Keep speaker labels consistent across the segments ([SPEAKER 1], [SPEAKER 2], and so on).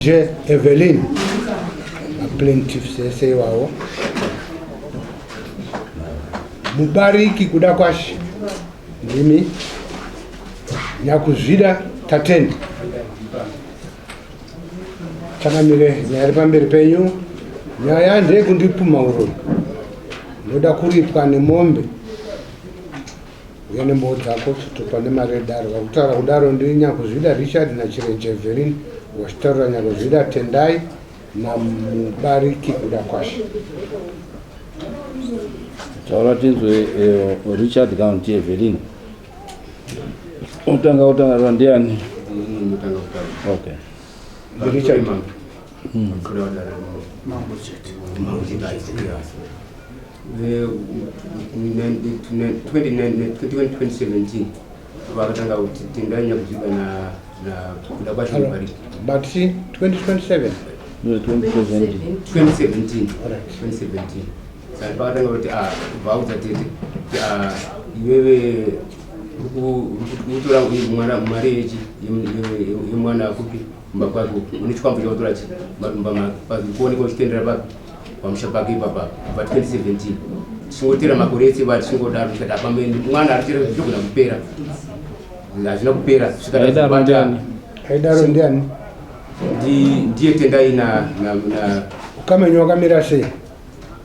[SPEAKER 1] Je Evelyn maplaintiffs ese iwawo mubariki kuda kwashe ndimi nyakuzvida tatenda changamire nyaya iri pamberi penyu nyaya ndeyekundipumha uroyi ndoda kuripwa nemombe Uya nemboo dzako chitupa nemari yedare. Vakutaura kudaro ndi Nyakuzvida Richard naChirenje Everine vachitaurira Nyakuzvida Tendai naMubariki Kudakwashe.
[SPEAKER 2] Taura tinzwe eh, Richard kana kuti Evelyn. Utanga kutaura ndiani? Okay.
[SPEAKER 1] Richard.
[SPEAKER 3] 2017 vakatanga kuti tendai nyakuzvida na kuda kwacho mubariki
[SPEAKER 1] But see, 2027.
[SPEAKER 2] No, 2017.
[SPEAKER 3] 2017
[SPEAKER 1] Alright.
[SPEAKER 3] 2017 saka pakatanga kuti ah, vaudza tete kuti ah, iwewe uri kutora mwana mari yechi yemwana kupi kumba kwake une chikwambo chakutora chi mumba make pazikuoneka uchitendera papi pamusha pake ipapa kubva 2017 tichingotera makore ese va tichingodaro tikati apa mwana ari tera zvinogona kupera hazvina kupera
[SPEAKER 2] Aidaro ndiani?
[SPEAKER 1] Aidaro ndiani?
[SPEAKER 3] Ndiye Tendai na na na
[SPEAKER 1] Ukama wenyu wakamira sei?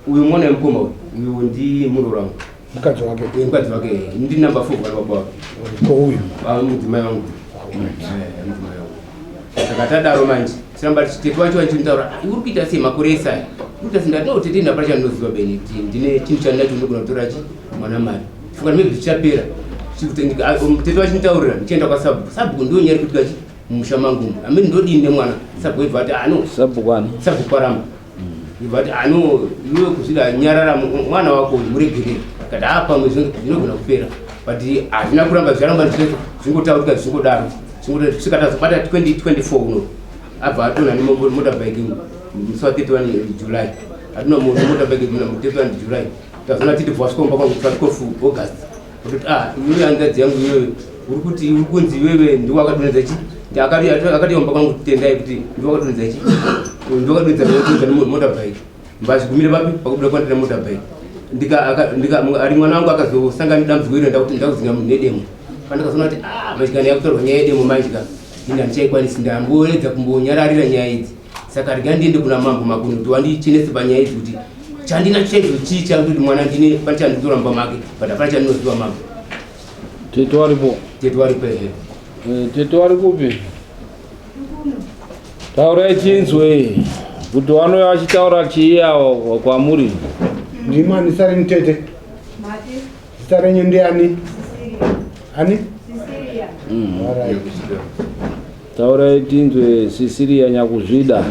[SPEAKER 3] Uyu mwana wemukoma uyu uyu ndi muroora wangu.
[SPEAKER 1] Mukadzi wake.
[SPEAKER 3] Eh, mukadzi wake ndi number 4 kana baba wake.
[SPEAKER 1] Ko uyu.
[SPEAKER 3] Ah, mudzimai wangu. Eh, mudzimai wangu. Saka tadaro manje tiramba tichitete wacho vachinditaura, "Ah, uri kuita sei makore ese aya uri kuita sei?" Ndati, "No tete, ndapana chandinoziva beni kuti ndine chinhu chandinacho ndinogona kutora chi mwana mari funga maybe zvichapera." Tete vachinditaurira ndichienda kwasabhuku. Sabhuku ndiyo nyaya iri kuitika chi mumusha mangu umu amene ndodini nemwana. Sabhuku ibva ati ano
[SPEAKER 2] Sabhuku ani?
[SPEAKER 3] Sabhuku paramba ibva ati ano iwe kuzvida nyarara mwana wako uyu muregerere. Kati haa pamwe zvinogona kupera, but hazvina kuramba zvaramba zvingotaurika zvingodaro kusvika tazobata 2024 uno. Abva atona nemotorbike musi wa 31 July, atona motorbike muna 31 July. Tazoona titi bva wasvika kumba kwangu 12 August kuti ah, iwewe hanzvadzi yangu iwewe uri kuti uri kunzi iwewe ndiwe wakadonhedza chi akati kumba kwangu Tendai kuti ndiwe wakadonhedza chi ndiwe wakadonhedza motorbike mbazvigumire papi pakubuda kwandira motorbike ndika ndika ari mwana wangu akazosangana nedambudziko iro ndakuti ndakudzinga munhu nedemo. Pandakazoona kuti ah manje kana yakutorwa nyaya yedemo manje ka ini handichaikwanisi, ndamboedza kumbonyararira nyaya idzi, saka rega ndiende kuna Mambo Makuni kuti wandichenese panyaya idzi kuti chandina chaizvo chii chakuti mwana ndine pane chandinotora mumba make, but hapana chandinoziva, Mambo.
[SPEAKER 2] Tete waripo?
[SPEAKER 3] Tete waripo ehe.
[SPEAKER 2] Eh, tete wari kupi? Taurai tinzwe kuti vanouya vachitaura chii avo kwamuri.
[SPEAKER 1] Ndimani zita renyu tete?
[SPEAKER 4] Mati.
[SPEAKER 1] Zita renyu ndiani?
[SPEAKER 4] Cecilia.
[SPEAKER 1] Ani?
[SPEAKER 4] Cecilia.
[SPEAKER 1] Alright.
[SPEAKER 2] Taurai tinzwe Cecilia Nyakuzvida.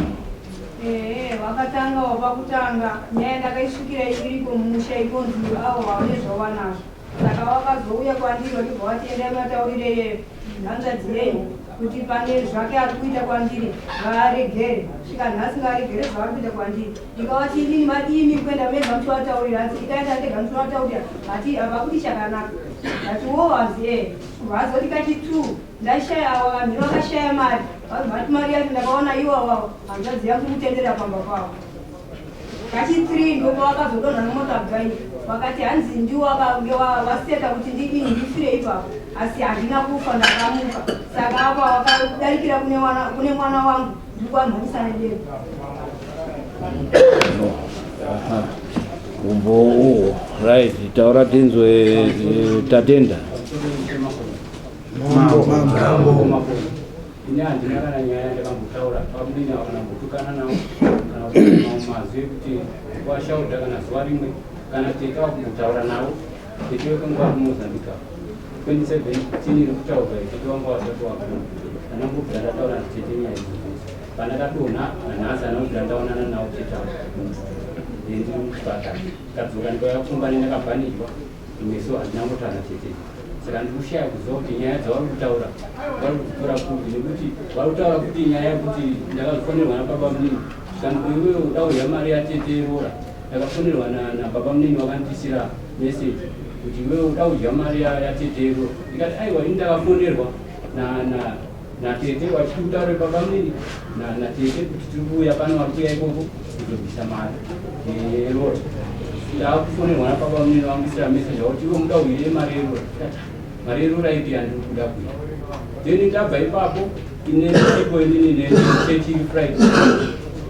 [SPEAKER 4] Ehe, vakatanga wapakutanga nyaya ndakaisvikira iriko mumusha ikonzi avo vaone zvawanazvo. Saka vakazouya kwandiri vachibva vati endai mataurire hanzvadzi yenyu kuti pane zvake ari kuita kwandiri ngaaregere, svika nhasi ngaaregere zvaari kuita kwandiri. Ndikavati inini madimi kuenda mega muchivataurira, hanzi ndikaenda ndega muchivataurira hati havakuti chakanaka. Ndati wo, hanzi e vazoti kachi2 ndashaya ava vanhu vakashaya mari, vanhu vati mari yacho ndakaona iwo avavo hanzvadzi yangu kutendera pamba pavo. Kachi3 ndopavakazodonha nemotorbike, vakati hanzi ndiwo vakange vaseta kuti ndidini ndifire ipapo, asi handina kufa, ndakamuka. Saka apa vakadarikira kune mwana wangu ndikuamhanyisa nedemo.
[SPEAKER 2] Aha. Umbo uwo. Right, taura tinzwe Tatenda.
[SPEAKER 1] Mambo.
[SPEAKER 5] Ini handina kana nyaya yandakambotaura pamunini ava kana kumbotukana navo kana kuti mamwe mazwi ekuti washaudha kana zuva rimwe kana tete wakumbotaura navo. Tete wekangu vari kuMozambique ava 2017 iri kutaurwa iyi, tete wangu wasati wakuna andambobvira ndataura natete nyaya idzi dzese. Pandakadonha nanhasi andambobvira ndaonana navo tete avo. Ndiri muchipatara ndadzoka ndikauya kumba nendakabhanijwa meso handina kumbotaura natete. Saka ndiri kushaya kuziva kuti nyaya dzavari kutaura vari kudzitora kupi, nekuti vari kutaura kuti nyaya yekuti ndakazofonerwa nababa munini kana iwewe uda kudya mari yatete roora. Ndakafonerwa nababa munini vakandisira meseji kuti iwewe uda kudya mari yatete roora. Ndikati aiwa, ini ndakafonerwa na Natete vachiti utaure baba munini natete kuti tiri kuuya pano, vari kuuya ikoko kuzobvisa mari yerori. Ndakufonerwa napapa munini, vanguisira message vakuti iwe muda kuire mari yerori. Mari yerori aipi yandiri kuda kuita? Then ndabva ipapo, ine ipo inini nechechi iri Friday,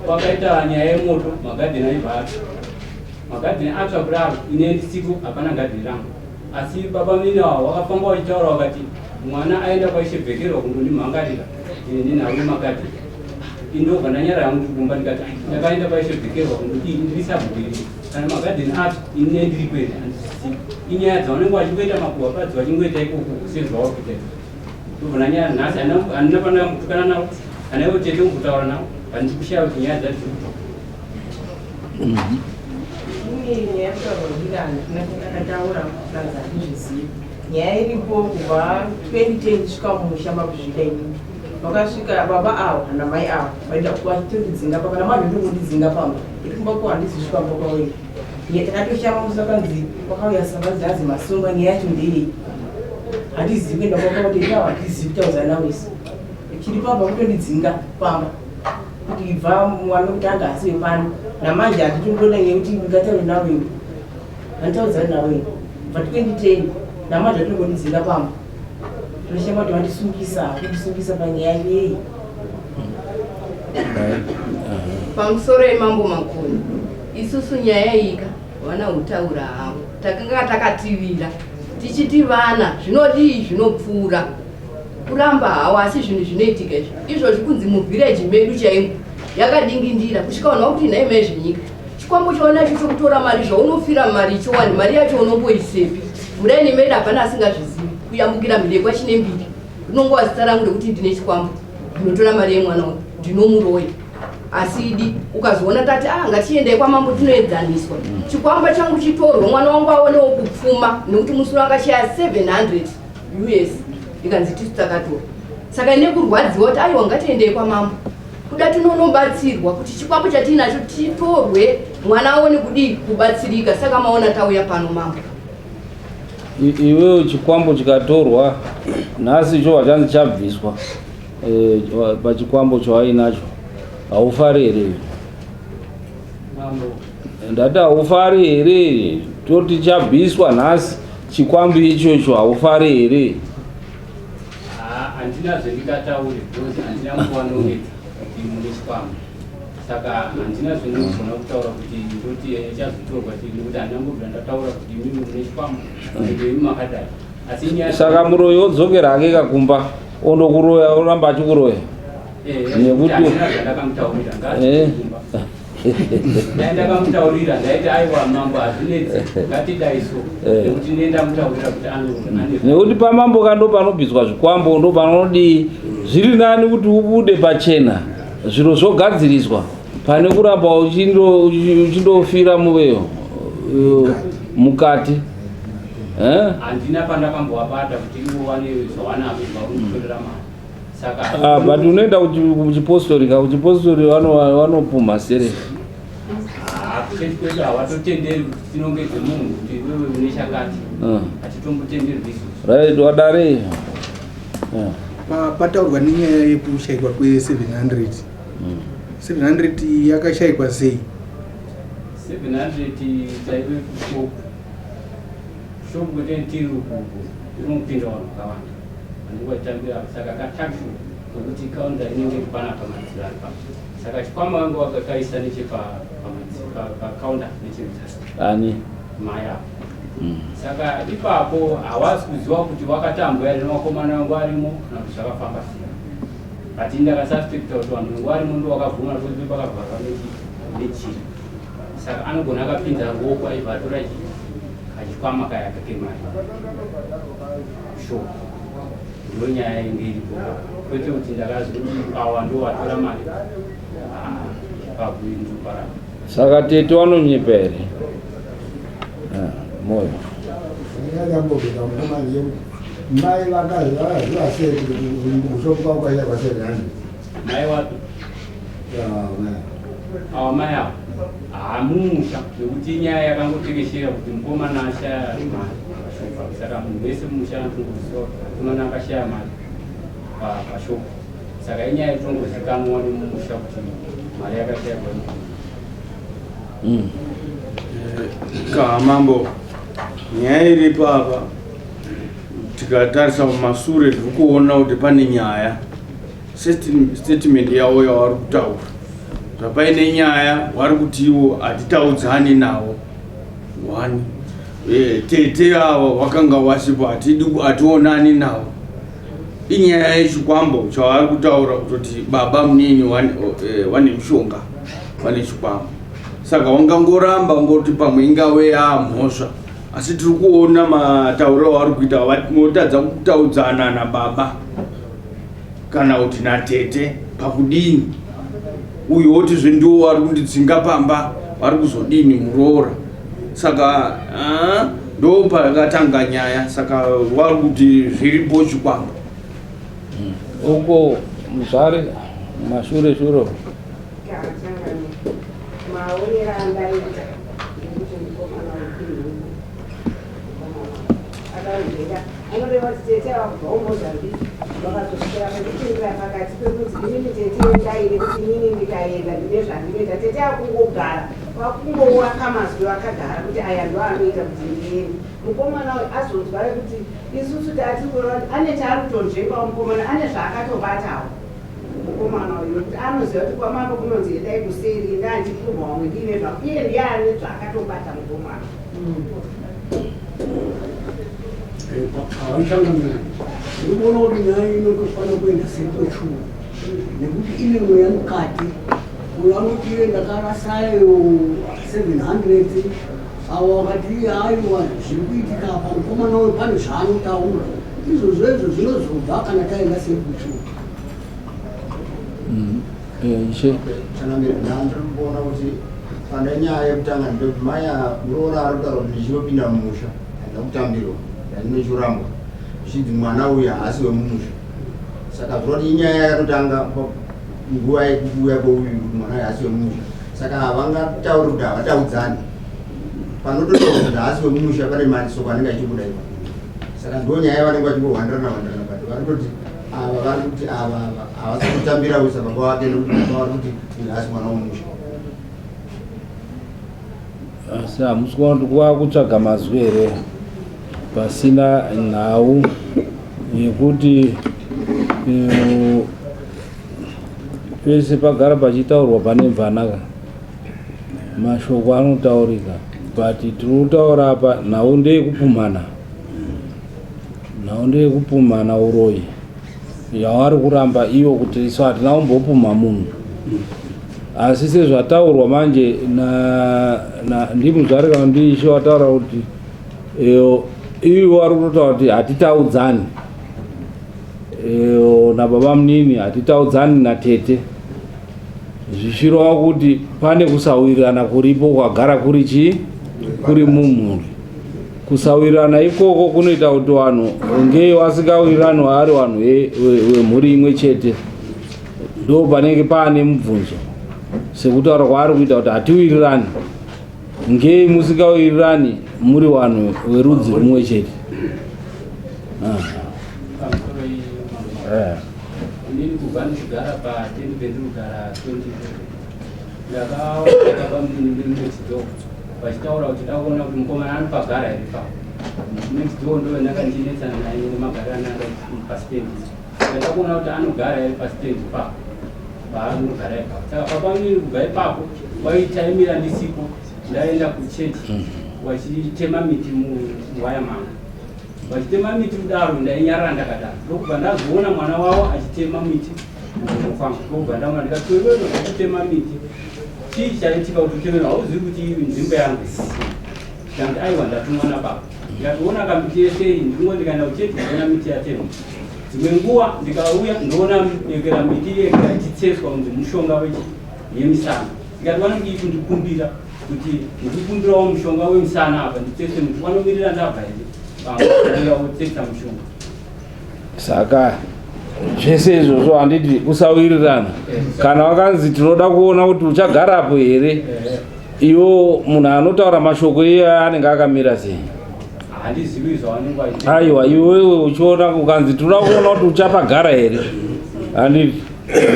[SPEAKER 5] kwakaita nyaya yemoto, magadheni aibva atsva. Magadheni atsva kudaro, ine ndisiko, hapana gadheni rangu. Asi baba munini avo wakafamba vachitaura, vakati mwana aenda kwaishebhekerwa kundondimhangarira nenhau yemagadheni. Indobva ndanyara yangu ndikumba, ndikati, "Ai, ndakaenda kwaishebhekerwa kundodii? Ndiri sabhuku kana magadheni atsva, ine ndiri kwete handizvisivi." Inyaya dzavanenge vachingoita makuhwa padzi, vachingoita ikoko sezvavari kuita izvo. Ndobva ndanyara. Nhasi handina pandambotukana navo, kana ivo tete kumbotaura navo, handisi kushaya kuti nyaya dzacho dziri kubva.
[SPEAKER 6] Ini nyaya yekutaurwa ndira handina ndakataura kutanza, handizvizivi. Nyaya iripo kubva 2010 kusvika mumusha makuzvida inini, vakasvika baba avo namai avo vaida vachitondidzinga pamba, namanje ndokundidzinga pamba iri kumba ko handizisvika mumba kwavo. Nyaya takatoshama musi wakanzi kwakauya samba dzazi masungwa. Nyaya yacho ndeyei? Handizivi kuenda kwaka kuti itawo, handizivi kutaudzana navo. Isu chiri pamba kutondidzinga pamba kuti ibva mwana kuti anga asiwe pano. Namanje handitomboda nyaya kuti ndingataure navo ini, handitaudzani navo ini kubva 2010. Namanje hatinombondidzinga pamba. Toshama kuti vandisungisa, kundisungisa panyaya yei?
[SPEAKER 7] Pamusoro yemambo Makoni, isusu nyaya ika vana hutaura havo, takanga takativira tichiti vana zvinodii, zvinopfuura kuramba hawo, asi zvinhu zvinoitika izvi izvozvi kunzi muvhireji medu chaimo yakadingindira kusvika vanhu vakuti nhai mai zvenyika, chikwambo chaonacho chokutora mari, zvaunofira mari chowani, mari yacho unomboisepi? Muraini medu hapana asingazvizivi, kuyambukira mhindekwa chine mbiri rinongova zita rangu rekuti ndine chikwambo, ndinotora mari yemwana uyu, ndinomuroya. Asi idi ukazoona tati, ah, ngatiendai kwamambo tinoedzaniswa, chikwambo changu chitorwe, mwana wangu aonewo kupfuma, nekuti musi akashaya 700 US ikanzi tisu takatora. Saka nekurwadziwa kuti aiwa, ngatiendei kwamambo kuda tinonobatsirwa kuti chikwambo chatiinacho titorwe, mwana aone kudii, kubatsirika. Saka maona tauya pano, mambo.
[SPEAKER 2] Iwewe chikwambo chikatorwa nhasi, cho wachanzi chabviswa pachikwambo chawainacho, haufari here?
[SPEAKER 5] Mambo.
[SPEAKER 2] Ndati haufari here? Toti chabviswa nhasi chikwambo ichocho, haufari here?
[SPEAKER 5] Handina zvendingataure because handina mukuvanongedza kuti mune chikwambo, saka handina zvendinogona kutaura kuti ndoti chazotorwa chii, nekuti handina mbobvira ndataura kuti imimi mune chikwambo, ende imi makadai. Asi nyaya
[SPEAKER 2] Saka muroyi wodzokera hake kakumba, ondokuroya, oramba achikuroya.
[SPEAKER 5] Handina zvandakamutaurira. Ngatikumba dai ndakamutaurira, ndaiti aiwa mambo, hazvinetsi, ngatidai so, nekuti ndendamutaurira kuti ane
[SPEAKER 2] Nekuti pamambo ka ndo panobviswa zvikwambo, ndo panodii. Zviri nani kuti ubude pachena, zviro zvogadziriswa, pane kuramba uchindofira muveyo mukati. Eh?
[SPEAKER 5] Handina pandakambovabata kuti ivo vane zvavanazvo zvauri mari, saka
[SPEAKER 2] Ah, but unoenda kuchipostori ka, kuchipostori vanopumha sere.
[SPEAKER 5] Kuchechi kwedu havatotenderi kuti tinongedze munhu kuti iwewe une chakati. Hatitombotenderwi isusu.
[SPEAKER 2] Right, wadare. Yeah.
[SPEAKER 8] Pataurwa nenyaya yekushayikwa kwe700. 700 yakashayikwa sei?
[SPEAKER 5] 700 taive kushop, shop kwete tiri ukuku inopinda vanhu vakawanda vanenge vachitambira, saka katuckshop kekuti kaunda inenge iri panapa madziro ari pa, saka chikwama vange vakakaisa nechepakaunda nechemuzasi.
[SPEAKER 2] Ani?
[SPEAKER 5] Mai apo. Saka ipapo hawasi kuziva kuti wakatambwa here nevakomana vangu varimo kana kuti zvakafamba sei, but ndakasuspecta kuti vanhu vangu varimo ndo vakabvuma kuti pakavharwa nechiri, saka anogona akapinza ruoko aibva atora kachikwama kaya kekemari shop. Ndo nyaya inge iripo, kwete kuti ndakazoti awa ndo watora mari ipapo ndoparapa.
[SPEAKER 2] Saka tete vanonyepa here? Ah, moyo.
[SPEAKER 1] Yakambobvira mukomana yekuti mai vakaziva sei kuti kushop kwavo kwaita kwa700?
[SPEAKER 5] Mai wapi? Awa mai avo hamumusha, nekuti inyaya yakangotekeshera kuti mukomana ashaya mari pashopa, saka munhu wese mumusha anotongoziva kuti mukomana akashaya mari. Pashoko saka inyaya yetongozikanwa nemumusha kuti mari yakashaikwa.
[SPEAKER 9] Kaha mambo, nyaya iripo apa, tikatarisa mumasure tiri kuona kuti pane nyaya. Statement yavo yavari kutaura, zvapaine nyaya, vari kuti ivo hatitaudzani navo. One, tete ava vakanga vasipo, hatidi, hationani navo. Inyaya yechikwambo chavari kutaura, kutoti baba munini vane mushonga, vane chikwambo. Saka wangangoramba ungoti pamwe ingave yamhosva, asi tiri kuona matauriro avari kuita, votadza kutaudzana nababa kana kuti natete pakudini. Uyu wotizve ndiwo vari kundidzinga pamba, vari kuzodini muroora? Saka ndo pakatanga nyaya. Saka vari kuti zviripo chikwambo.
[SPEAKER 2] Uko muzvare mashure shure.
[SPEAKER 10] Maonero andaita ndekuti mukomana wepinhuku akaregera, anoreva kuti tete ava kubva kuMozambique vakazosvikira pandipindira pakati pekuti inini tete endai, nekuti inini ndikaenda ndine zvandinoita. Tete akungogara vakungowaka mazwi, vakagara kuti aya ndo anoita kuti ndiende. Mukomana uyu azonzwa rekuti isusu tati kuona kuti ane chaari kutonzvengawo. Mukomana ane zvaakatobatawo mukomana uyu, nekuti anoziva kuti kwamambo kunonzi endai kuseri, enda ndichipurwa vamwe ndiine zvako. Iye ndiye ane zvaakatobata mukomana.
[SPEAKER 11] Havachangamira, ndiri kuona kuti nyaya inotofanira kuenda seri kwechuru, nekuti ine mweya mukati. Uyo anoti iye ndakarasayo 700, avo vakati iye aiwa, zviri kuitika apa, mukomana uyu pane zvaanotaura. Izvozvo izvo zvinozobva kana taenda seri kwechuru.
[SPEAKER 2] Ishe.
[SPEAKER 12] Changamire, ndandiri kuona kuti pane nyaya yekutanga ndekuti mai muroora ari kutaura kuti ndichinopinda mumusha handina kutambirwa, ndandinochirambwa zvichinzi mwana uyu haasi wemumusha. Saka zvinoti inyaya yakatotanga nguva yekuuya kweuyu kuti mwana uyu haasi wemumusha. Saka havangatauri kuti havataudzani, panototaura kuti haasi wemumusha pane masoko anenge achibuda ipapo. Saka ndo nyaya yavanenge vachingohwandirana hwandirana, but vari kutoti ava vari kuti ava ava havasi kutambira kuisa baba wake, nekuti baba vari kuti uyu haasi mwana wemumusha.
[SPEAKER 2] Asi hamusi kuona kuti kuva kutsvaga mazwi here pasina nhau yekuti pese pagara pachitaurwa pane mvanaka, mashoko anotaurika, but tiri kutaura apa nhau ndeyekupumhana, nhau ndeyekupumhana uroyi yavari kuramba ivo kuti isu hatina kumbopumha munhu. Asi sezvataurwa manje ndimuzvari kana ndiishe wataura kuti ivo vari kutotaura kuti hatitaudzani nababa munini, hatitaudzani natete, zvichireva kuti pane kusawirirana kuripo kwagara kuri chii, kuri mumhuri. Kusawirirana ikoko kunoita kuti vanhu ngei vasingawirirani vari vanhu vemhuri imwe chete. Ndo panenge paane mubvunzo, sekutaura kwaari kuita kuti hatiwirirani, ngei musingawirirani muri vanhu verudzi rumwe chete?
[SPEAKER 5] Pamusoro. Inini kubva ndichigara pa10 pendirikugara 20, ndakaona bamudini ndiri next door vachitaura kuti ndakuona kuti mukomana anopagara here papo next door. Ndo ndanga ndichinetsana naye nemagariro ananga pastendi. Ndakuona kuti anogara here pastendi papo paanogara ipapo. Saka papa munini kubva ipapo waitaimira ndisipo, ndaenda kuchechi, wachitema miti muwaya mangu. Vachitema miti kudaro, ndainyarara ndakadaro. Ndokubva ndazoona mwana wavo achitema miti mugomo kwangu. Ndokubva ndaona, ndikati, "Iwewe kutema miti chii chaitika kuti uteme? Hauzivi kuti iyi nzvimbo yangu?" Ndikati, "Aiwa, ndatumwa nababa." Ndikatoona kamiti yese iyi, ndingo ndikaenda kuchechi ndikaona miti yatemwa. Dzimwe nguva ndikauya ndoona ekera miti yega ichitseswa kunzi mushonga wechi yemisana. Ndikati vanodii kundikumbira kuti ndikukumbirawo mushonga wemusana apa nditsese muti? Vanomirira ndabva here vauya wotsetsa mushonga?
[SPEAKER 2] Saka zvese izvozvo handiti kusawirirana? Kana wakanzi tinoda kuona kuti uchagarapo here, iwo munhu anotaura mashoko iye anenge akamira sei?
[SPEAKER 5] Handizivi zvavanenge vachiita.
[SPEAKER 2] Aiwa, iwewe uchiona ukanzi tinoda kuona kuti uchapagara here, handiti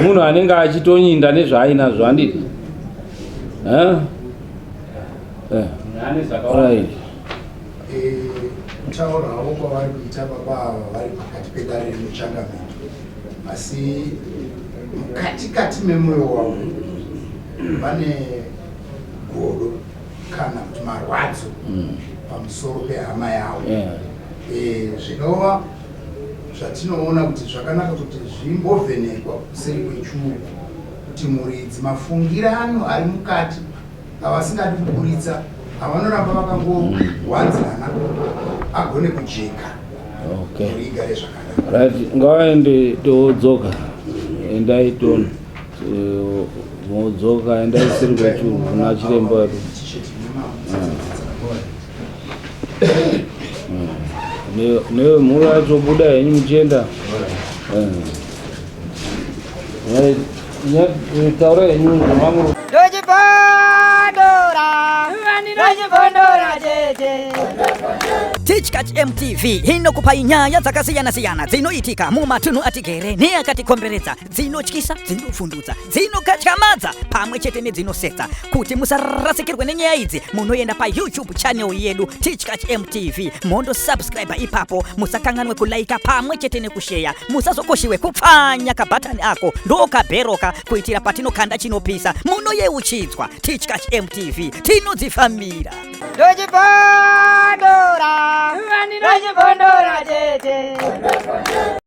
[SPEAKER 2] munhu anenge achitonyinda nezvaainazvo, handiti? Eh? Eh.
[SPEAKER 5] Ane zvakawanda.
[SPEAKER 2] Right.
[SPEAKER 13] Kutaurawo kwavari kuita baba ava vari pakati pedare remuchangamiro, asi mukatikati memwoyo wavo vane godo kana kuti marwadzo pamusoro pehama yavo. Zvinova zvatinoona kuti zvakanaka kuti zvimbovhenekwa kuseri kwechuru kuti muridzi mafungirano ari mukati avasingadi kuburitsa avanoramba vakangowanzana agone kujeka.
[SPEAKER 2] Okay.
[SPEAKER 13] Mhuri igare zvakanaka.
[SPEAKER 2] Right, ngavaende todzoka. Endai ton modzoka, endai seri kwechuru kuna chiremba wedu. Newe mhuri yacho buda henyu muchienda. Right, taura henyu zvamamuri.
[SPEAKER 14] Ndochibondora, ndochibondora tete.
[SPEAKER 15] Tichkach MTV inokupai nyaya dzakasiyana-siyana dzinoitika mumatunhu atigere neakatikomberedza, dzinotyisa, dzinovhundutsa, dzinokatyamadza pamwe chete nedzinosetsa. Kuti musarasikirwe nenyaya idzi, munoenda paYouTube channel yedu Tichkach MTV, mondosubscribe ipapo. Musakanganwe kulaika pamwe chete nekusheya. Musazokoshiwe kupfanya kabhatani ako ndokabheroka kuitira patinokanda chinopisa munoyeuchidzwa. Tichkach MTV, tinodzifambira.
[SPEAKER 14] Ndochibondora, ndochibondora tete.